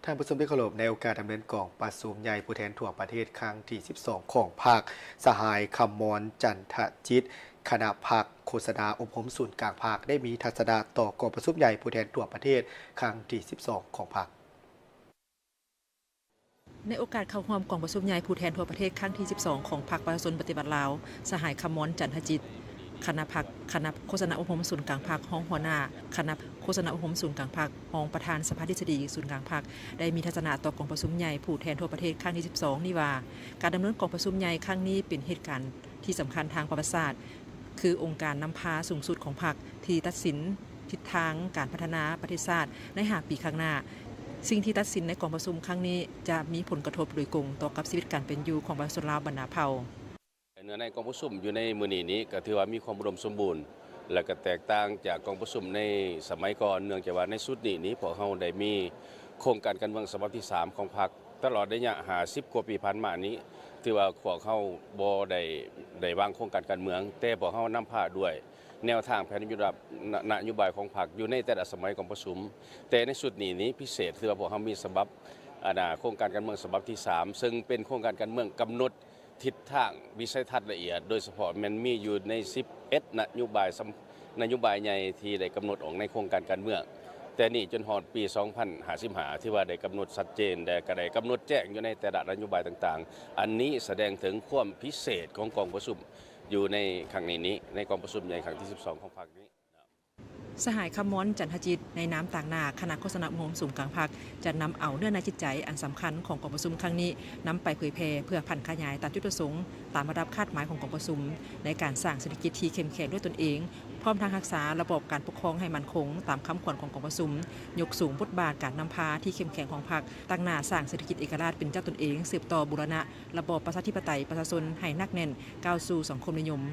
ທ່ານຜູ້ຊົມທີ່ເຄົາລົບ, ໃນໂອກາດດຳເນີນກອງປະຊຸມໃຫຍ່ຜູ້ແທນທົ່ວປະເທດຄັ້ງທີສິບສອງຂອງພັກ, ສະຫາຍ ຄຳມອນ ຈັນທະຈິດ ຄະນະພັກໂຄສະນາອົບຮົມສູນກາງພັກ ໄດ້ມີທັດສະນະຕໍ່ກອງປະຊຸມໃຫຍ່ຜູ້ແທນທົ່ວປະເທດຄັ້ງທີສິບສອງຂອງພັກ. ໃນໂອກາດເຂົ້າຮ່ວມກອງປະຊຸມໃຫຍ່ຜູ້ແທນທົ່ວປະເທດຄັ້ງທີສິບສອງຂອງພັກປະຊາຊົນປະຕິວັດລາວ, ສະຫາຍ ຄຳມອນ ຈັນທະຈິດ ຄະນະພັກ, ຄະນະໂຄສະນາອົບຮົມສູນກາງພັກ, ຮອງຫົວໜ້າຄະນະໂຄສະນາອົບຮົມສູນກາງພັກ, ຮອງປະທານສະພາທິດສະດີສູນກາງພັກ ໄດ້ມີທັດສະນະຕໍ່ກອງປະຊຸມໃຫຍ່ຜູ້ແທນທົ່ວປະເທດຄັ້ງທີສິບສອງນີ້ວ່າ, ການດຳເນີນກອງປະຊຸມໃຫຍ່ຄັ້ງນີ້ເປັນເຫດການທີ່ສຳຄັນທາງປະຫວັດສາດ, ຄືອົງການນຳພາສູງສຸດຂອງພັກທີ່ຕັດສິນທິດທາງການພັດທະນາປະເທດຊາດໃນຫ້າປີຂ້າງໜ້າ. ສິ່ງທີ່ຕັດສິນໃນກອງປະຊຸມຄັ້ງນີ້ຈະມີຜົນກະທົບໂດຍກົງຕໍ່ກັບຊີວິດການເປັນຢູ່ຂອງປະຊາຊົນລາວບັນດາເຜົ່າ. ເນື້ອໃນກອງປະຊຸມຢູ່ໃນມື້ນີ້ນີ້ ກໍຖືວ່າມີຄວາມອຸດົມສົມບູນ ແລະ ກໍແຕກຕ່າງຈາກກອງປະຊຸມໃນສະໄໝກ່ອນ, ເນື່ອງຈາກວ່າໃນຊຸດນີ້ນີ້ ພວກເຮົາໄດ້ມີໂຄງການການເມືອງສະບັບທີສາມຂອງພັກ. ຕະຫຼອດໄລຍະຫ້າສິບກວ່າປີຜ່ານມານີ້ ຖືວ່າພວກເຮົາບໍ່ໄດ້ ໄດ້ວາງໂຄງການການເມືອງ, ແຕ່ພວກເຮົານຳພາດ້ວຍແນວທາງແຜນນະໂຍບາຍ ນະ ນະໂຍບາຍຂອງພັກຢູ່ໃນແຕ່ລະສະໄໝກອງປະຊຸມ. ແຕ່ໃນຊຸດນີ້ນີ້ພິເສດ ຄືວ່າພວກເຮົາມີສະບັບ ອັນນ່າ ໂຄງການການເມືອງສະບັບທີສາມ ເຊິ່ງເປັນໂຄງການການເມືອງກຳນົດ ທິດທາງວິໄສທັດລະອຽດ, ໂດຍສະເພາະແມ່ນມີຢູ່ໃນສິບເອັດນະໂຍບາຍສຳ ນະໂຍບາຍໃຫຍ່ທີ່ໄດ້ກຳນົດອອກໃນໂຄງການການເມືອງ, ແຕ່ນີ້ຈົນຮອດປີສອງພັນຫ້າສິບຫ້າ ທີ່ວ່າໄດ້ກຳນົດຊັດເຈນ ແລະ ກໍໄດ້ກຳນົດແຈ້ງຢູ່ໃນແຕ່ລະນະໂຍບາຍຕ່າງໆ. ອັນນີ້ສະແດງເຖິງຄວາມພິເສດຂອງກອງປະຊຸມຢູ່ໃນຄັ້ງນີ້ນີ້ ໃນກອງປະຊຸມໃຫຍ່ຄັ້ງທີສິບສອງຂອງພັກນີ້. ສະຫາຍ ຄຳມອນ ຈັນທະຈິດ ໃນນາມຕາງໜ້າຄະນະໂຄສະນາອົບຮົມສູນກາງພັກ ຈະນຳເອົາເນື້ອໃນຈິດໃຈອັນສຳຄັນຂອງກອງປະຊຸມຄັ້ງນີ້ ນຳໄປເຜີຍແຜ່ເພື່ອຜັນຂະຫຍາຍຕາມຈຸດປະສົງ, ຕາມລະດັບຄາດໝາຍຂອງກອງປະຊຸມ, ໃນການສ້າງເສດຖະກິດທີ່ເຂັ້ມແຂງດ້ວຍຕົນເອງ, ພ້ອມທັງຮັກສາລະບອບການປົກຄອງໃຫ້ໝັ້ນຄົງຕາມຄຳຂວັນຂອງກອງປະຊຸມ, ຍົກສູງບົດບາດການນຳພາທີ່ເຂັ້ມແຂງຂອງພັກ, ຕັ້ງໜ້າສ້າງເສດຖະກິດເອກະລາດເປັນເຈົ້າຕົນເອງ, ສືບຕໍ່ບູລະນະລະບອບປະຊາທິປະໄຕປະຊາຊົນໃຫ້ໜັກແໜ້ນ ກ້າວສູ່ສັງຄົມນິຍົມ.